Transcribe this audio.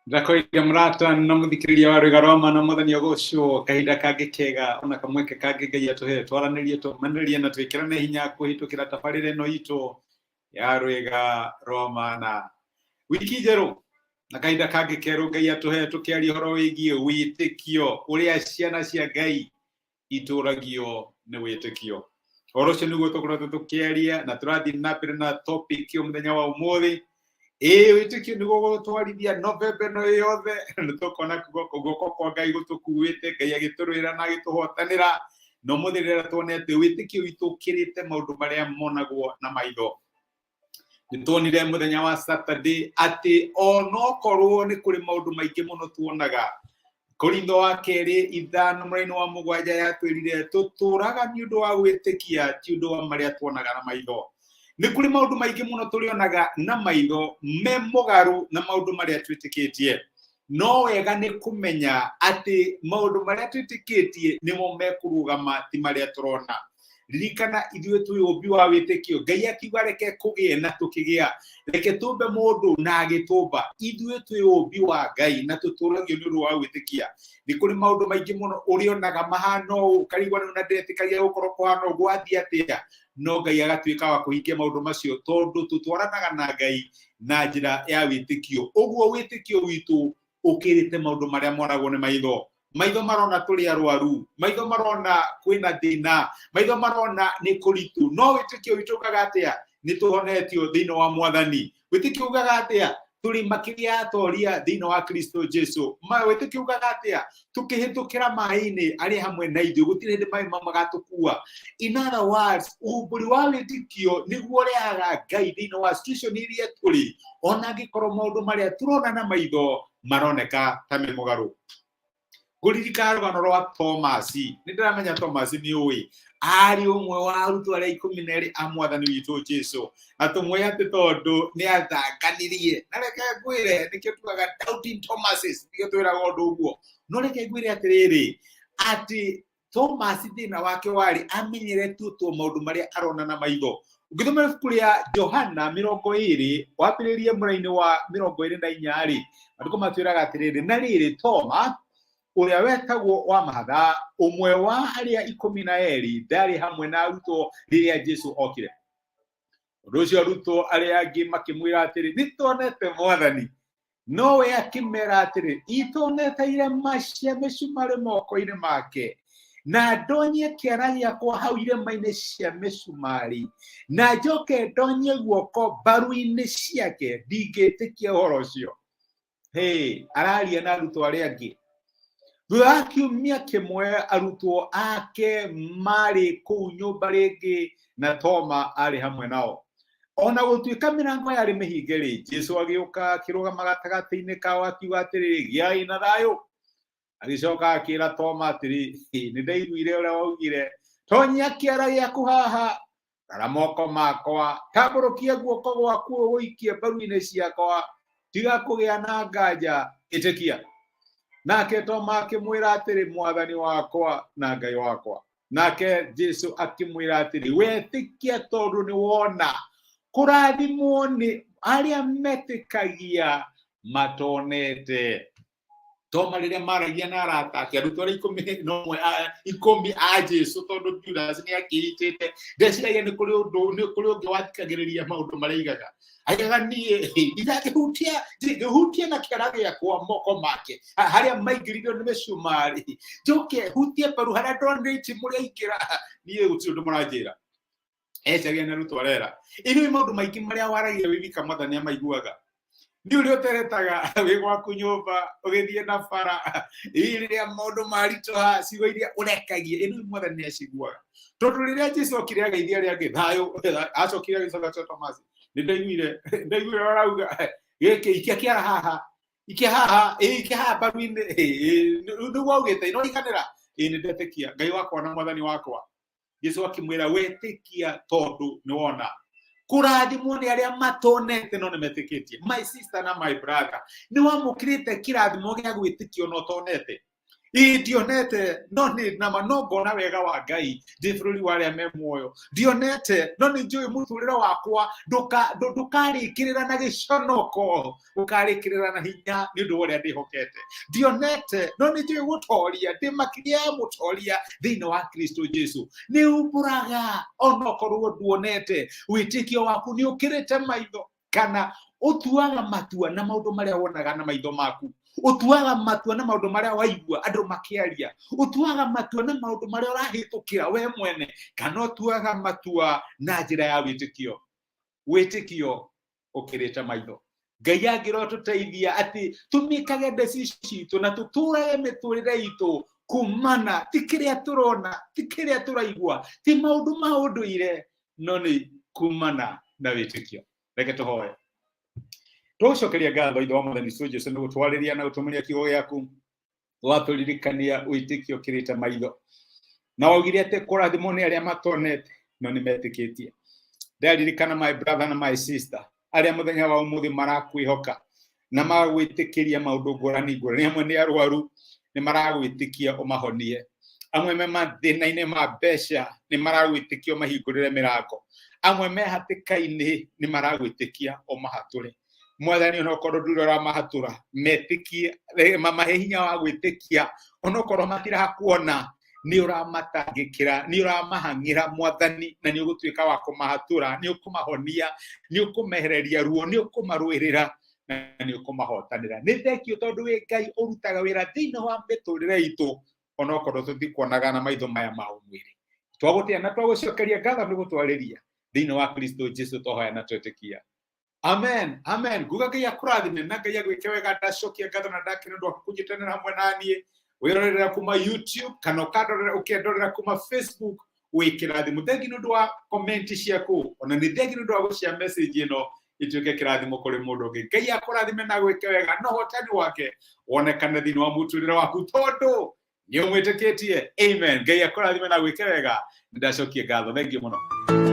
Ndakoiga mũrata na mũthikĩrĩria wa rwĩga rwa ma na mwathani ũgocwo kahinda kangĩ kega ona kamweke kangĩ Ngai atũhe twaranĩrie tũmanĩrie na twĩkĩrane hinya kũhĩtũkĩra tabarĩra ĩno itũ ya rwĩga rwa mana. Wiki njerũ na kahinda kangĩ kerũ Ngai atũhe tũkĩaria ũhoro wĩgiĩ wĩtĩkio ũrĩa ciana cia Ngai itũragio nĩ wĩtĩkio. Ũhoro ũcio nĩguo tũkoretwo tũkĩaria na tũrathiĩ na mbere na topic ĩyo mũthenya wa ũmũthĩ. Ĩĩ wĩtĩkio nĩguo gũtwarithia Novemba ĩno yothe nĩ tũkona guoko kwa Ngai gũtũkuĩte, Ngai agĩtũrũĩra na agĩtũhotanĩra. Na ũmũthĩ rĩrĩa tuone atĩ wĩtĩkio witũ ũkĩrĩte maũndũ marĩa monagwo na maitho. Nĩ tuonire mũthenya wa Saturday atĩ onokorwo nĩ kũrĩ maũndũ maingĩ mũno tuonaga, Korintho wa kerĩ 5:7 yatwĩrire tũtũraga nĩ ũndũ wa gwĩtĩkia ti ũndũ wa marĩa tuonaga na maitho. Nĩ kũrĩ maũndũ maingĩ mũno tũrĩonaga na maitho me mũgarũ na maũndũ marĩa twĩtĩkĩtie. No wega nĩ kũmenya atĩ maũndũ marĩa twĩtĩkĩtie nĩmo mekũrũgama ti marĩa tũrona. Ririkana ithuĩ twĩ ũmbi wa wĩtĩkio. Ngai akiuga reke kũgĩe na tũkĩgĩa, reke tũmbe mũndũ na agĩtũmba. Ithuĩ twĩ ũmbi wa Ngai na tũtũragio nĩ ũndũ wa gwĩtĩkia. Nĩ kũrĩ maũndũ maingĩ mũno ũrĩonaga mahana ũũ, ũkarigwo nĩ na ndetĩkagia gũkorwo kũhana ũguo gwathiĩ atĩa, no Ngai agatuĩka wa kũhingia maũndũ macio tondũ tũtwaranaga na Ngai na njĩra ya wĩtĩkio. Ũguo wĩtĩkio witũ ũkĩrĩte maũndũ marĩa monagwo nĩ maitho. Maitho marona tũrĩ arwaru, maitho marona kwĩna thĩna, maitho marona nĩ kũritũ, no wĩtĩkio witũ ugaga atĩa? Nĩ tũhonetio thĩinĩ wa Mwathani. Wĩtĩkio ugaga atĩa? Tũrĩ makĩria ya atoria thĩinĩ wa Kristo Jesu. Wĩtĩkio ugaga atĩa? Tũkĩhĩtũkĩra maĩ-inĩ arĩ hamwe na ithuĩ, gũtirĩ hĩndĩ maĩ mau magatũkua. In other words, umbũri wa wĩtĩkio nĩguo ũrehaga Ngai thĩinĩ wa situation iria tũrĩ, ona angĩkorwo maũndũ marĩa tũrona na maitho maroneka ta me mũgarũ. Ngũririkana rũgano rwa Thomas. Nĩ ndĩramenya Thomas nĩ ũĩ, arĩ ũmwe wa arutwo arĩa 12 a Mwathani witũ Jesu. Na tũmũĩ atĩ tondũ nĩ athanganirie. Na reke ngwĩre, nĩkĩo tugaga doubting Thomases, nĩkĩo twĩraga ũndũ ũguo. No reke ngwĩre atĩrĩrĩ, atĩ Thomas thĩna wake warĩ amenyeretio to maũndũ marĩa arona na maitho. Ũngĩthoma ibuku rĩa Johana 20, wambĩrĩrie mũrainĩ wa 24 rĩ, maandĩko matwĩraga atĩrĩrĩ, na rĩrĩ Toma ũrĩa wetagwo wa mahatha, ũmwe wa arĩa 12, ndarĩ hamwe na arutwo rĩrĩa Jesu okire. Ũndũ ũcio arutwo arĩa angĩ makĩmwĩra atĩrĩ, nĩ tuonete Mwathani. No we akĩmera atĩrĩ, itonete irema cia mĩcumarĩ moko-inĩ make, na ndonyie kĩara gĩakwa hau irema-inĩ cia mĩcumarĩ, na njoke ndonyie guoko mbaru-inĩ ciake, ndingĩtĩkia ũhoro ũcio. Hey, araria na arutwo arĩa angĩ. Thutha wa kiumia kĩmwe arutwo ake marĩ kũu nyũmba rĩngĩ na Toma arĩ hamwe nao. Ona gũtuĩka mĩrango yarĩ mĩhinge rĩ, Jesu agĩũka akĩrũgama gatagatĩ-inĩ kao akiuga atĩrĩrĩ, gĩai na thayũ. Agĩcoka akĩra Toma atĩrĩ, nĩ ndaiguire ũrĩa waugire, tonyia kĩara gĩaku haha, rora moko makwa, tambũrũkia guoko gwaku ũgũikie mbaru-inĩ ciakwa, tiga kũgĩa na nganja, ĩtĩkia. Nake Toma akĩmwĩra atĩrĩ, Mwathani wakwa na Ngai wakwa. Nake Jesu akĩmwĩra atĩrĩ, wetĩkia tondũ nĩ wona. Kũrathimwo nĩ arĩa metĩkagia matonete. Toma rĩrĩa maragia na arata ake arutwo arĩa 11 10 a Jesu, tondũ Judas nĩ akĩitĩte, ndeciragia nĩ kũrĩ ũndũ nĩ kũrĩ ũngĩ wathikagĩrĩria maũndũ marĩa aigaga. Aigaga niĩ ndingĩhutia ngĩhutia na kĩara gĩakwa moko make harĩa maingĩririo nĩ mĩcumarĩ, njoke hutie mbaru harĩa ndonire itimũ rĩaingĩra, niĩ gũtirĩ ũndũ mũranjĩra. Ecagia na arutwo arera ithuĩ maũndũ maingĩ marĩa waragia wĩ wika Mwathani amaiguaga. Nĩ ũrĩa ũteretaga wĩ gwaku nyũmba ũgĩthiĩ na bara, ĩ rĩrĩa maũndũ maritũha, ciugo iria ũrekagia ĩno Mwathani nĩ aciguaga. Tondũ rĩrĩa Jesu okire ageithia arĩa angĩ thayũ, acokire agĩcoka cia Tomasi, nĩ ndaiguire ũrauga gĩkĩ, ikia kĩara haha, ikia haha, ĩ ikia haha mbaru-inĩ, nĩguo augĩte no iganĩra, ĩ nĩ ndetĩkia Ngai wakwa na Mwathani wakwa. Jesu akĩmwĩra, wetĩkia tondũ nĩ wona. Kũrathimwo nĩ arĩa matonete no nĩ metĩkĩtie. My sister na my brother, nĩ wamũkĩrĩte kĩrathimo gĩa gwĩtĩkio no tonete. Ĩ ndionete no nĩ nama no ngona wega wa Ngai ndĩ bũrũri wa arĩa me muoyo. Ndionete no nĩ njũĩ mũtũrĩre wakwa ndũkarĩkĩrĩra na gĩconoko, ũkarĩkĩrĩra na hinya nĩ ũndũ wa ũrĩa ndĩhokete. Ndionete no nĩ njũĩ gũtoria, ndĩ makĩria ya mũtoria thĩinĩ wa Kristo Jesu. Nĩ umbũraga onokorwo nduonete, wĩtĩkio waku nĩ ũkĩrĩte maitho, kana ũtuaga matua na maũndũ marĩa wonaga na maitho maku, ũtuaga matua na maũndũ marĩa waigua andũ makĩaria, ũtuaga matua na maũndũ marĩa ũrahĩtũkĩra we mwene, kana ũtuaga matua na njĩra ya wĩtĩkio. Wĩtĩkio ũkĩrĩte maitho. Ngai angĩrotũteithia atĩ tũmĩkage decision citũ na tũtũrage mĩtũrĩre itũ kumana ti kĩrĩa tũrona, ti kĩrĩa tũraigua, ti maũndũ ma ũndũire, no nĩ kumana na wĩtĩkio. Reke tũhoe. Tũgũcokeria ngatho Ithe wa Mwathani witũ Jesũ nĩ gũtwarĩria na gũtũmĩria kiugo gĩaku, watũririkania wĩtĩkio ũkĩrĩte maitho, na waugire atĩ kũrathimwo nĩ arĩa matonete no nĩ metĩkĩtie. Ndaririkana my brother na my sister arĩa mũthenya wa ũmũthĩ marakwĩhoka na magwĩtĩkĩria maũndũ ngũrani ngũrani. Amwe nĩ arwaru, nĩ maragwĩtĩkia ũmahonie. Amwe me mathĩna-inĩ ma mbeca, nĩ maragwĩtĩkia ũmahingũrĩre mĩrango. Amwe me hatĩka-inĩ, nĩ maragwĩtĩkia ũmahatũre. Mwathani, onokorwo ndũrĩ ũramahatũra, metĩkie, mamahe hinya wa gwĩtĩkia, onokorwo matirakuona, nĩ ũramatangĩkĩra, nĩ ũramahang'ĩra Mwathani, na nĩ ũgũtuĩka wa kũmahatũra, nĩ ũkũmahonia, nĩ ũkũmehereria ruo, nĩ ũkũmarũĩrĩra, na nĩ ũkũmahotanĩra. Nĩ thengio tondũ wĩ Ngai ũrutaga wĩra thĩinĩ wa mĩtũrĩre itũ, onokorwo tũtikuonaga na maitho maya ma ũmwĩrĩ. Twagũtĩa na twagũcokeria ngatho nĩ gũtwarĩria thĩinĩ wa Kristo Jesu, twahoya na twetĩkia. Amen, amen. Nguga Ngai akũrathime na Ngai agwĩke wega. Ndacokia ngatho na ndakena ũndũ wa kũnyitanĩra hamwe na niĩ. Wĩrorera kuma YouTube kana ũkandorera ũkĩndorera kuma Facebook, wĩ kĩrathimo. Thengi nĩ ũndũ wa comment ciaku, ona nĩ thengi nĩ ũndũ wa gũshare message ĩno ituĩke kĩrathimo kũrĩ mũndũ ũngĩ. Ngai akũrathime na agwĩke wega, na ũhotani wake wonekane thĩinĩ wa mũtũrĩre waku tondũ nĩ ũmwĩtĩkĩtie. Amen. Ngai akũrathime na agwĩke wega. Nĩ ndacokia ngatho. Thengiũ mũno.